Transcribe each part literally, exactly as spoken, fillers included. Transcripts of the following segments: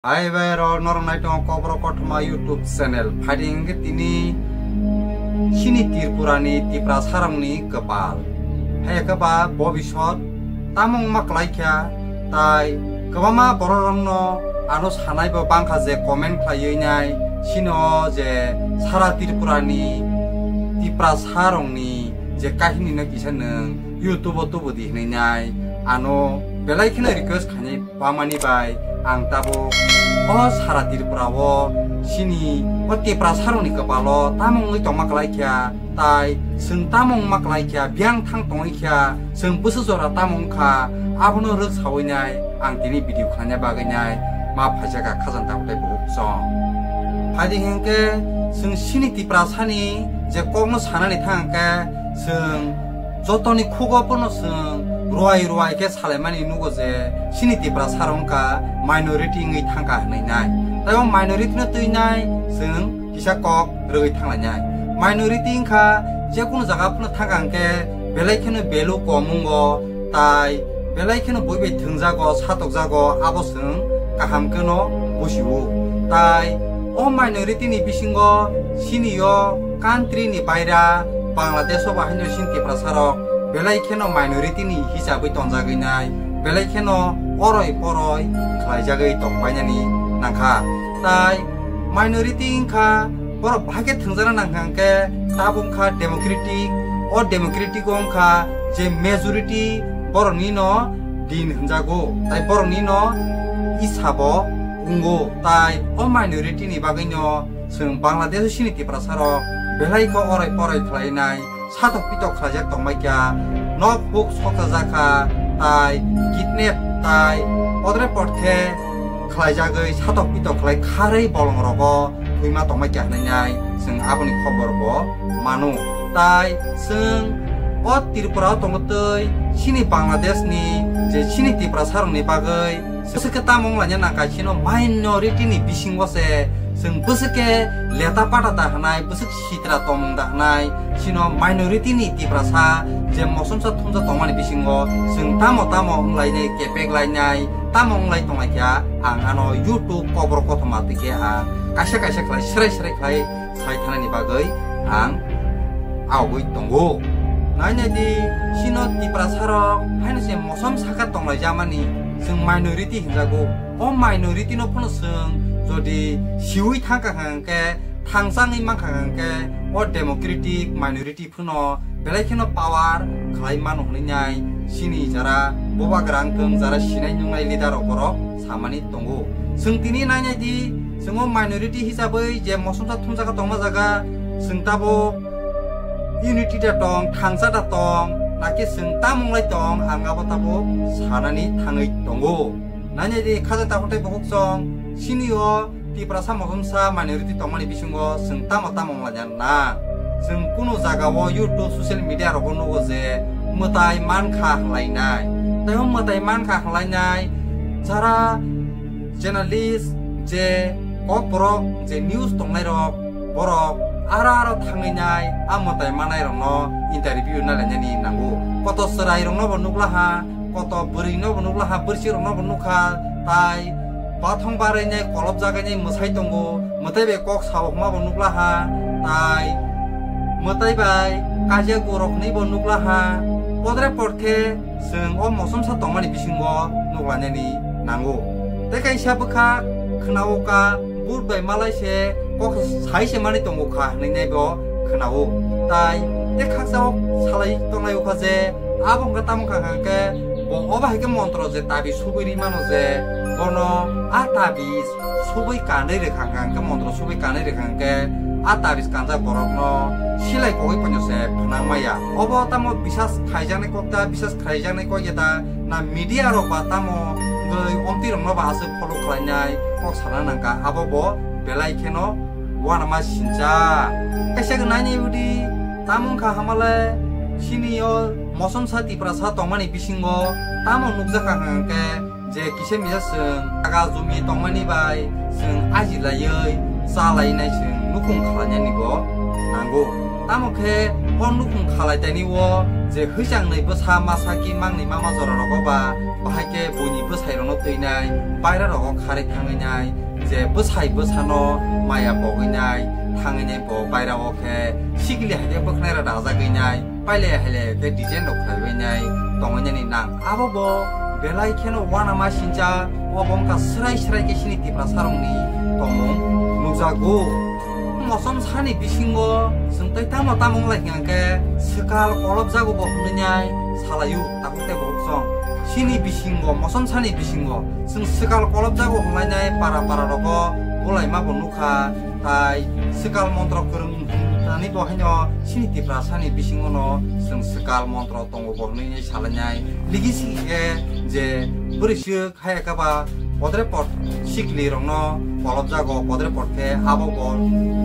Hai bai rok, norok nai tongo Kokborok Kothoma YouTube channel. Phaidi hwnkhe tini chini Tripura ni Tiprasa rok ni kwpal. Hai khe ba bobisot tamo wngma kwlai kha, tai kwbangma borok rok no ano sanai bo bangkha je comment khlaiwi nai, chini o je sara Tripura ni Tiprasa rok ni je kahini no kisa nwng YouTube o tubu di hwnwi nai, ano belai kheno request khainai. Bamani bai ang tabuk o sara Tripura o chini o Tiprasa rok ni kwpal o tamo wngwi tongma kwlai kha, tai chwng tamo wngma kwlai kha, biyang thang tongwi kha, chwng bwswk jora tamo wngkha, abono rwk sawi nai ang tini video khlaina bagwi nai ma phaijak kha khajang tabuk tei buhuk chong. Phaidi hwnkhe chwng chini Tiprasa ni je kok no sanani thang khe chwng jotoni khugo phano chwng ruai ruai khe salaimani nugo je chini Tiprasa rok wngkha minority wngwi thangkha hwnwi nai. Tai o minority no twi nai chwng kisa kok rwgwi thanglainai. Minority wngkha je kunu jaga phano thangkha hwnkhe belai kheno value kom wngo, tai belai kheno bui bai thwngjago, satokjago, abo chwng kaham kheno busiwo. Tai o minority ni bisingo chini o country ni baira Bangladesh o ba haino chini Tiprasa rok belai kheno minority ni hisabwi tonjagwi nai, belai kheno oroi poroi khlaijagwi tongpainani nangkha. Tai minority wngkha borok bahai khe thwngjakna nangkha hwnkhe tabuk wngkha democratic, o democratic o wngkha je majority borokni no din hwnjago, tai borokni no isabo wngo, tai o minority ni bagwi no chwng Bangladesh o chini Tiprasa rok belai khe oroi poroi khlainai, satok pitok khlaijak tongbai kha, nok huk soksa jakha, tai kidnap tai podre pod khe khlaijagwi satok pitok khlai kharwi bolong rogo thwima tongbai kha hwnwi nai chwng aboni khobor bo mano. Tai chwng o Tripura o tongo tei chini Bangladesh ni je chini Tiprasa rok ni bagwi bwswk khe tamo wnglaina nangkha chino minority ni bisingo se chwng bwswk khe leta pata da hwnai, bwswk sitra tongmung da hwnai, chino minority ni Tiprasa je mosomsa thumsa tongmani bisingo chwng tamo tamo wnglainai, kepek lainai, tamo wnglai tonglaikha ang ano YouTube Kokborok Kothoma twi khe ang kaisa kaisa khlai srai srai khlai sai thanani bagwi ang aogwi tongo. Nainai di, chino Tiprasa rok haino se mosom saka tonglai jamani, chwng minority hinjago. O minority no phano chwng jodi siwi thangkha hwnkhe, thangchangwi mankha hwnkhe, o democratic minority phano belai kheno power khlai mano hwnwi nai chini jara bubagra wngthwng, jara sinai nungnai leader rok borok samani tongo. Chwng tini nainai di, chwng o minority hisabwi je mosomsa thumjaka tongma jaga, chwng tabuk unity da tong, thangsa da tong, naki chwng tamo wng lai tong, ang abo tabuk sanani thangwi tongo. Nainai di, khaja tabuk tei bukhuk chwng, chini o Tiprasa mosomsa minority tongmani bisingo chwng tamo tamo wnglainai na. Chwng kunu jaga o YouTube, social media rogo nugo je mwtai mankha hwnlainai. Tei o mwtai mankha hwnlainai jara journalist je kokborok je news tongnai rok, borok aro aro thangwi nai a mwtai manai rokno interview nalainani nango. Koto chwrai rokno bo nukla ha, koto bwrwi no bo nukla ha, bwrsi rok no bo nukha, tai bathong barwi nai kolop jagai nai mwsai tongo, mwtai bai kok sao hwnma bo nukla ha, tai mwtai bai kajiya gorok hwnwi bo nukla ha. Podre pod khe chwng o mosomsa tongmani bisingo nukla nani nango. Tei kaisa bwkha khwnao ka, but bai malai se kok sai se mani tongo kha hwnwi nai bo khwnao. Tai tei khaksa o salai tonglai o kha je, abo wngkha tamo kha hwnkhe bo obo hai khe montro je tabi subui ri mano je, bono a tabi subui kanwi rwkha hwnkhe, montro subui kanwi rwkha hwnkhe a tabi kanjak borokno silai kogwi poino se phnang maya. Obo tamo bisas khaijaknai kok ta, bisas khaijaknai kok ya ta, na media rok ba tamo wngwi omtwi rokno ba aswk follow khlainai kok sana nangkha, abo bo belai kheno uanama sincha. Kaisa khe nainai udi, tamo wngkha hamale chini o mosomsa Tiprasa tongmani bisingo tamo nukjakha hwnkhe je kisa misa chwng jaga jumi tongmani bai chwng aji laiwi cha lainai chwng nukhung khlainani bo nango. Tamo khe o nukhung khalai taini o je hwichang nwi bwsa masa ki mangni mama jora rogo ba Bahai khe buini bwsai rokno twinai, baira rogo kharwi thangwi nai, je bwsai bwsano maya pogwi nai, thangwi nai bo baira o khe sikli hai khe bwkhnai rok dajagwi nai, pailai hailai khe design rok khlaiwi nai tongwi nani nang. Abo bo belai kheno uanama sincha, obo wngkha swrai swrai khe chini Tiprasa rokni tongmung nukjago. Mosom sani bisingo chwng tei tamo tamo wng lai hwnkha khe swkal kolopjago bo hwnwi nai salaio tabuk tei bo chwng. Chini bisingo, mosom sani bisingo chwng swkal kolopjago hwnlainai para para rogo bulaima bo nukha, tai swkal montro kwrwng hwnani bo haino chini Tiprasani bisingono chwng swkal montro tongo bo hwnwi salainai. Ligi sigi khe je bwrwi swk hai khe ba podre pod sikli rokno kolopjago, podre pod khe abo bo,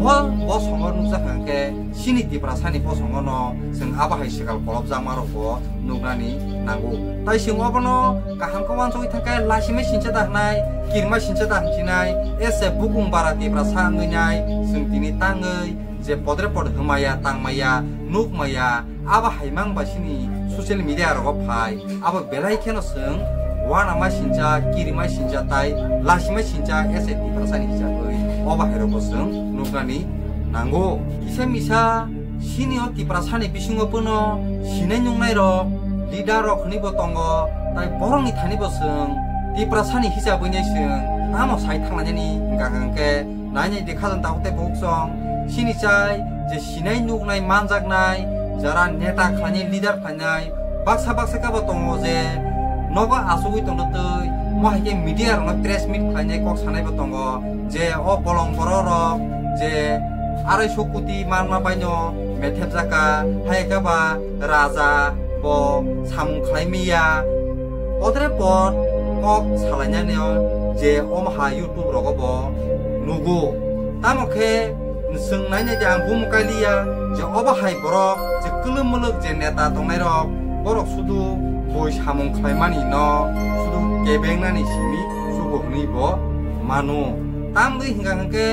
bo, bosongo nukjak hwnkhe chini Tiprasani bosongono chwng abo hai swkal kolopjakma rokbo nuknani nango. Tai chwng obono kaham khe uansugwi thangkhe lasimai sincha da hwnai, kirima sincha da hwnsinai, ese bukung bara Tiprasa wngwi nai chwng tini tangwi je podre pod hwmaya, tangmaya, nukmaya, abo hai mang ba chini social media rogo phai, abo belai kheno chwng uanama sincha, kirima sincha tai lasimai sincha S A Tiprasani hisabwi obo hai rogo chwng nuknani nango. Kisa misa chini o Tiprasani bisingo bono sinai nuknai rok, leader rok hwnwi bo tongo, tai borokni thani bo chwng Tiprasani hisabwi nai chwng tamo sai thanglainani hwnkha hwnkhe Nainai de khajang tabuk tei buk song. Chini chai je sinai nuknai manjaknai, jara neta khlainai, leader khlainai, baksa baksa khe bo tongo je nogo achugwi tongno twi, mo hai khe media rokno press meet khlainai kok sanai bo tongo je o bolong borok rok je arai so koti manma baino methep jaka, hai khe ba raja bo samung khlai miya. Podre pod kok salainani je omo ha YouTube rogo bo nugo. Tamo khe chwng nainai de ang bumo kailiya je obo hai borok je kwlwng mwlwk je neta tongnai rok, borok sudu boi samung khlaimani no sudu kebengnani simi chugo hwnwi bo mano. Tamgwi hwnkha hwnkhe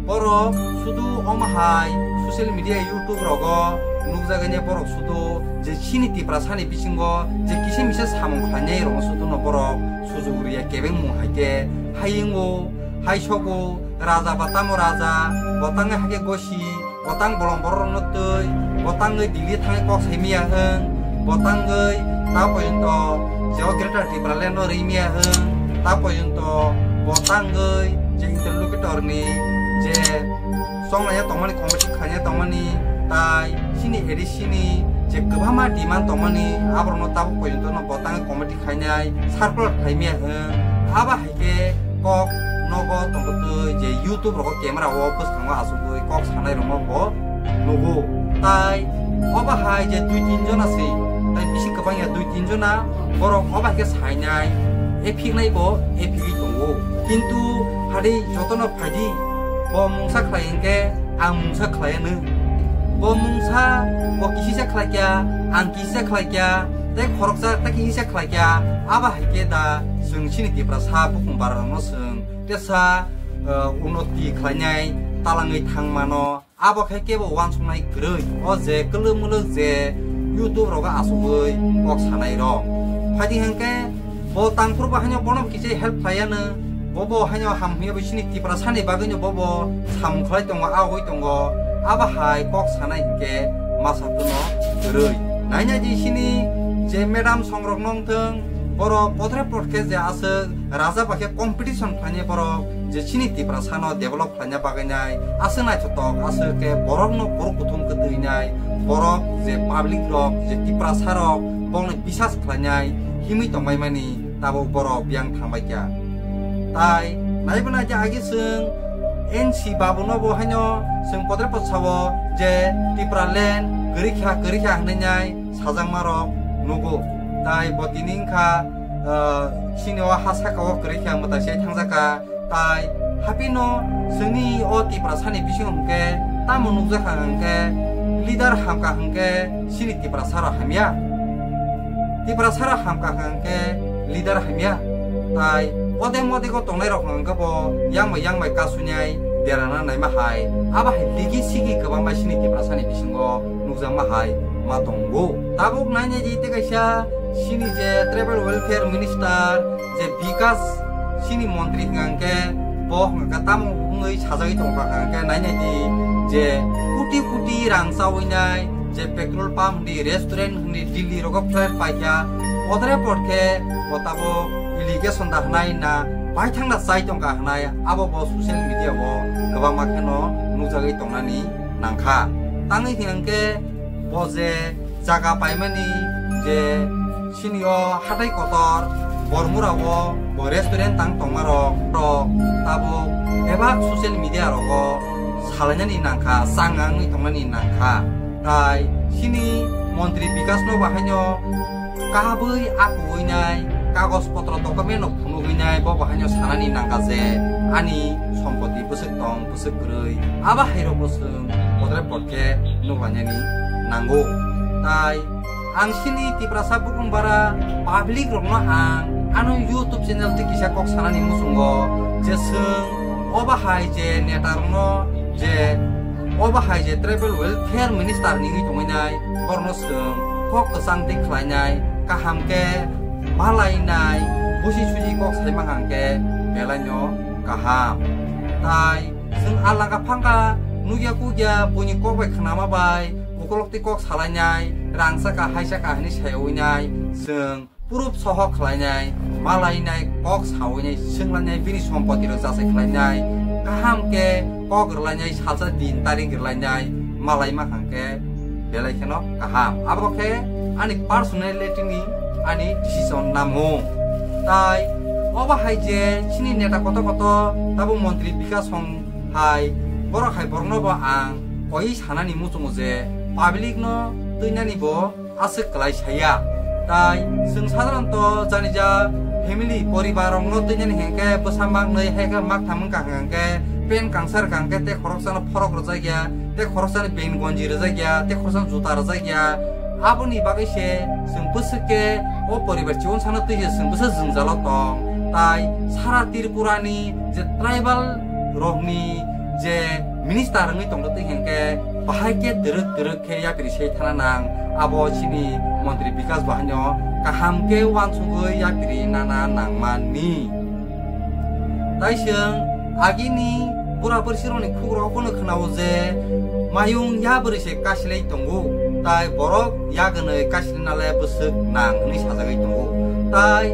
borok sudu omo hai social media, YouTube rogo nukjagani borok sudu je chini Tiprasani bisingo je kisa misa samung khlainai rokno sudu no borok sujuk riya kebengmung hai khe hayungo, haisogo, raja ba tamo raja, bo tangwi hai khe gosi, bo tang bolong borok rokno twi, bo tangwi Delhi thangwi kok sai miya hwng, bo tangwi ta porjonto je o Greater Tipraland no rwi miya hwng, ta porjonto bo tangwi je interlocutor ni je chonglaiya tongmani, committee khlaina tongmani, tai chini A D C ni je kwbangma demand tongmani, aborokno tabuk porjonto no bo tangwi committee khainai, circular khlai miya hwng, abo hai khe kok nogo tongtwi je YouTube rogo camera o bwskango achugwi kok sanai rokno bo nugo. Tai obo hai je dui tin jona se, tai bisi kwbang ya dui tin jona borok obo hai khe sainai, ephiknai bo ephigwi tongo. Kintu hadi jotono phaidi, bo mungsa khlai hwnkhe ang mungsa khlai anw. Bo mungsa, bo kisisa khlai kya, ang kisisa khlai kya, tei khoroksa tei kisisa khlai kya, abo hai khe da chwng chini Tiprasa bukung bara rokno chwng tesa, eh, unoti khlainai talangwi thang mano. Abo khe kebo uansuknai kwrwi. O je kwlwng mwlwk je YouTube rogo achugwi kok sanai rok. Phaidi hwnkhe bo tangphuru bo haino bono bo kisa help khlai anw. Bo bo haino ham hwnwi abo chini Tiprasani bagwino bo bo samung khlai tongo, agwi tongo. Abo hai kok sanai hwnkhe masa phano kwrwi. Nainai di chini je madam songrok nong thwng, borok podre pod khe je aswk raja ba khe competition khlainai borok je chini Tiprasano develop khlaina bagwi nai, aswk naithotok, aswk khe borokno borok kuthum kwtwinai, borok je public rok, je Tiprasa rok, bokno bisas khlainai himwi tongbaimani tabuk borok biyang thangbaikha. Tai naibo naikhe agi chwng N C Babuno bo haino chwng podre pod sao je Tipraland kwrwikha, kwrwikha hwnwi nai sajakma rok nugo. Tai bo tini wngkha, ah, chini o ha saka o kwrwikha mwtai se thangjakha. Tai haphino chwngni o Tiprasani bisingo hwnkhe tamo nukjakha hwnkhe, leader hamkha hwnkhe chini Tiprasa rok hamya. Tiprasa rok hamkha hwnkhe leader hamya. Tai ode mode go tongnai rok hwnkhe bo yang bai yang bai kasunai derana naima hai. Abo hai ligi sigi kwbangma chini Tiprasani bisingo nukjakma hai ma tongo. Tabuk nainai di tei kaisa Chini je tribal welfare minister je Bikas chini montri hwnkha hwnkhe bo hwnkha khe tamo wngwi sajagwi tongkha hwnkha hwnkhe nainai di je koti koti rang chawi nai je petrol pump hwnwi restaurant hwnwi Delhi rogo flight paikha odre porkhe bo tabuk allegation da hwnai na baithang da chai tongkha hwnai abo bo social media o kwbangma kheno nukjagwi tongnani nangkha. Tangwi hwnkhe bo je jaga paimani je chini o hatai kotor Bormura o bo restaurant tang tongma rok rok tabuk bebak social media rogo salainani nangkha, changangwi tongnani nangkha. Tai chini montri Bikas no bahaino kabui akuwi nai kagoj potro document no phunugwi nai bo bahaino sanani nangkha je ani sompoti bwswk tong bwswk kwrwi abo hai rok bwswk podre podkhe nuklanani nango. Tai ang chini Tiprasa Bukhung Bara public rokno ang ano YouTube channel twi kisa kok sanani muchungo je chwng obo hai je neta rokno je obo hai je tribal welfare minister ni wngwi tongwi nai borokno chwng kok kwchang tei khlainai kaham khe malainai busi suji kok saima hangkhe belaino kaham. Tai chwng alaka phangkha nukya kukya buini kok bai khnama bai ukolok tei kok salainai rang saka hai saka hinwi sayainai chwng proof soho khlainai malainai kok saoinai swnglainai bini sompoti rok jasai khlainai kaham khe kok rwlainai salsa din tarik rwlainai malaima hangkhe belai kheno kaham. Abo khe ani personality ni ani decision namung. Tai obo hai je chini neta koto koto tabo montri Bikas song hai borok hai borokno bo ang koi sanani muchungo je public no twinani bo aswk kwlai saya. Tai chwng sadharanto janija family poribar rokno twinani hengkhe bwsa mak nwi hai khe mak tham wngkha hengkhe pen kangsa rwkha hengkhe tei khoroksano phorok rwjakya tei khoroksani ben gonji rwjakya tei khoroksano juta rwjakya. Aboni bagwi se chwng bwswk khe o poribar chiwonsano twi se chwng bwsa jwngjalo tong. Tai sara Tripurani je tribal rokni je minister wngwi tongtwi hengkhe bahai khe twrwk twrwk khe yapri se thana nang abo chini montri Bikas bahaino kaham khe uansugwi yapri nana nangmani. Tai chwng agini pura pursi rokni khukrok phano khwnao je mayung yabrwi se kasilai tongo tai borok yagwnwi kasilai nale bwswk nang hwnwi sajagwi tongo. Tai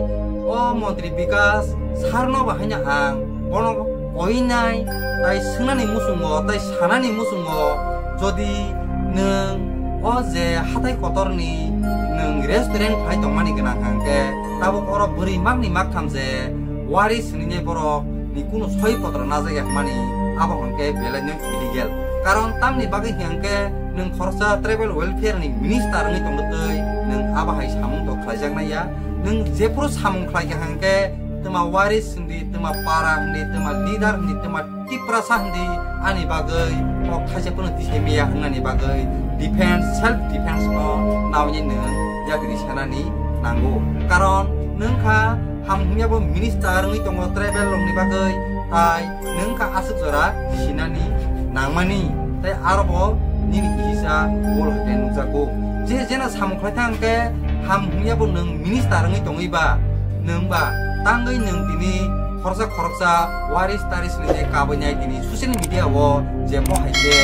o montri Bikas sarno bahaino ang bono koinai tai swngnani muchungo tai sanani muchungo jodi nwng o je hatai kotorni nwng restaurant khlai tongmani gwnang hangkhe tabuk oro bwrwi makni maktham je waris hwnwi borok ni kunu soi potro najak ya hwnmani abo hwnkhe belai no illegal. Karon tamni bagwi hwnkhe nwng khoroksa tribal welfare ni minister wngwi tongtwi nwng abo hai samung to khlaijaknai ya. Nwng jephuru samung khlaikha hwnkhe twma waris hwndi twma para hwndi twma leader hwndi twma Tiprasa hwndi ani bagwi kok thaisa phano tisai maya hwngnani bagwi defense self defense no nawi nwng yakri sanani nango. Karon nwng kha ham hwngyabo minister wngwi tongo tribal rokni bagwi tai nwng kha aswk jora sinani nangmani tai aro bo nini kisa bol hai nukjago. Je jena samung khlai thang khe ham hwngyabo nwng minister wngwi tongwi ba nwng ba tangwi nwng tini khoroksa khoroksa waris taris ni je kabui nai tini social media o je mo hai khe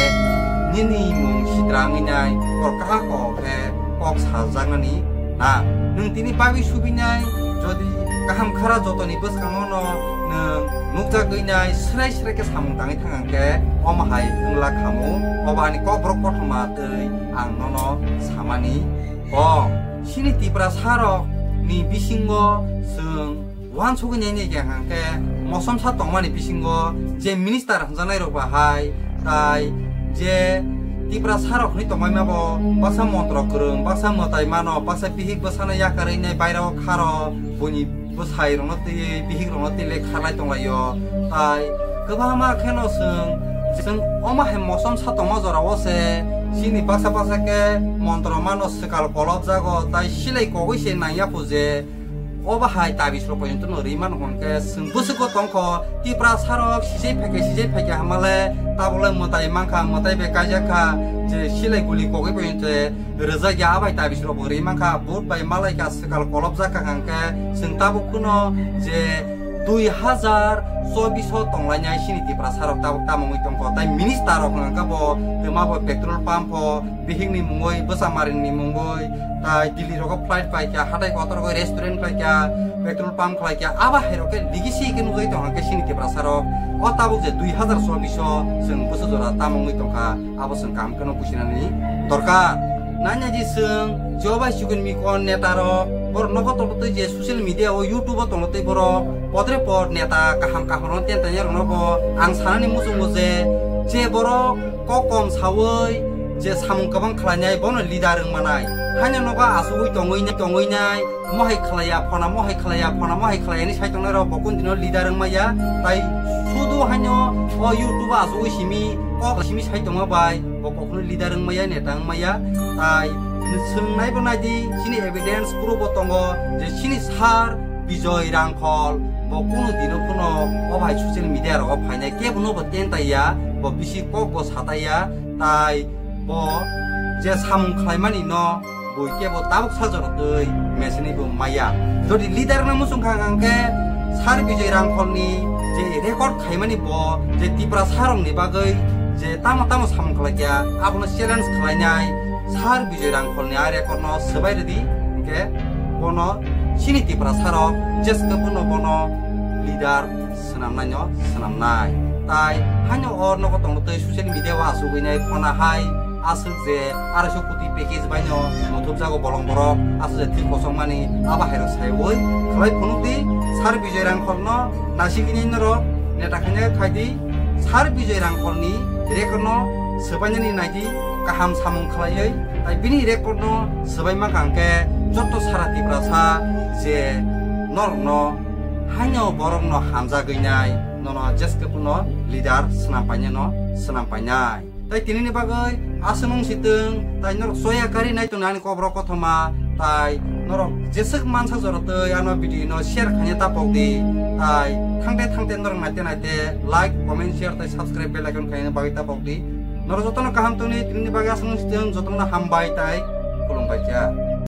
nini mung sitra wngwi nai kor kaha kok khe kok sajaknani na. Nwng tini bagwi subinai jodi kaham khara jotoni bwskango no nwng nukjagwi nai srai srai khe samung tangwi thang khe omo hai wngla khamu obo ani kok borok kothoma twi ang nono samani kok. Chini Tiprasa rok ni bisingo chwng uansugwi nai nai khe hwnkhe mosomsa tongmani bisingo je minister hwnjaknai rok bahai tai je Tiprasa rok hwnwi tongmani bo baksa montro kwrwng baksa mwtai mano baksa bihik bwsano yakarwi nai bairao kharo buini bwsai rokno twi bihik rokno twi le kharlai tonglaio tai kwbangma kheno chwng chwng omo hai mosomsa tongma jorao se chini baksa baksa khe montro mano swkal kolobjago tai silai kogwi se nangya pho je Obo hai tabis rok poito no ri mano hwnkhe chwng bwswk bo tongkho Tiprasa rok sijai phaikhe sijai phaikhe hamale tabole mwtai mankha mwtai bai kaijakha je silai guli kogwi poito rwjakya abai tabis rok bo ri mankha vote bai malaikha swkal kolopjak kha hwnkhe chwng tabuk phano je dui hazar chobbish o tonglainai chini Tiprasa rok tabuk tamo wngwi tongkho tai minister rok hwnkha bo twma bo petrol pump o bihikni mungwi bwsa maringni mungwi tai Delhi rogo flight paikha hatai kotor rogo restaurant khlaikha petrol pump khlaikha abo hai rok khe legacy khe nugwi tongkha khe chini Tiprasa rok o tabuk je dui hazar chobbish o chwng bwsa jora tamo wngwi tongkha abo chwng kaham kheno businani dorkar. Nanya ji chwng jobai chukun mikon neta rok borok nogo tongtwi je social media o YouTube o tongtwi borok podre pod neta kaham kaham rok ten tanya rok nogo ang sanani muchungo je je borok kok kom sawi je samung kwbang khlainai bono leader wng manai haino nogo asugwi tongwi tongwi nai mohai khlaiya phona mohai khlaiya phona mohai khlaiya ni sai tongnai rok bo kun dino leader wng maya tai sudu haino o YouTube o asugwi simi kok simi sai tongma bai bo kokno leader wng maya neta wng maya tai chwng nai bo nai di chini evidence proof bo tongo je chini sir Bijoy Rangkhol bo kunu dino phano o bai social media rogo phainai kebo no bo ten taiya bo bisi kok bo sataiya tai bo je samung khlaimani no bui kebo tabuk sajoro twi mesini bo maya. Jodi leader no muchung kha hwnkhe sir Bijoy Rangkholni je record khaimani bo je Tiprasa rokni bagwi je tamo tamo samung khlaikya abono challenge khlainai sir Bijoy Rangkholni a record no swbai rwdi hwnkhe bono chini Tiprasa rok jeske bono bono leader swnamnaino swnamnai. Tai haino o nogo tongtwi social media o asugwi nai phona hai aswk je aroiso koti package baino muthubjago bolong borok aswk je thwi kosongmani abo hairok saiwi khlai phunukdi sir Bijoy Rangkholno nasigini norok neta khaina khaidi sir Bijoy Rangkholni record no swbainani naidi kaham samung khlaiwi tai bini record no swbai mankha hwnkhe jotto sara Tiprasa je norokno haino borokno hamjagwi nai nono jeske phano leader swnam painai no swnam painai. Tai tinini bagwi aswk wng si twng tai norok choya kari nai tongni ani kobro kothoma tai norok jeswk mansa jora twi ano video no share khaina tapok di tai thangte thangte norok naite naite like comment share tai subscribe bell icon khaina bagwi tapok di norok jotono kaham tongni tinini bagwi aswk wng si twng jotono hambai tai khulumbai kha.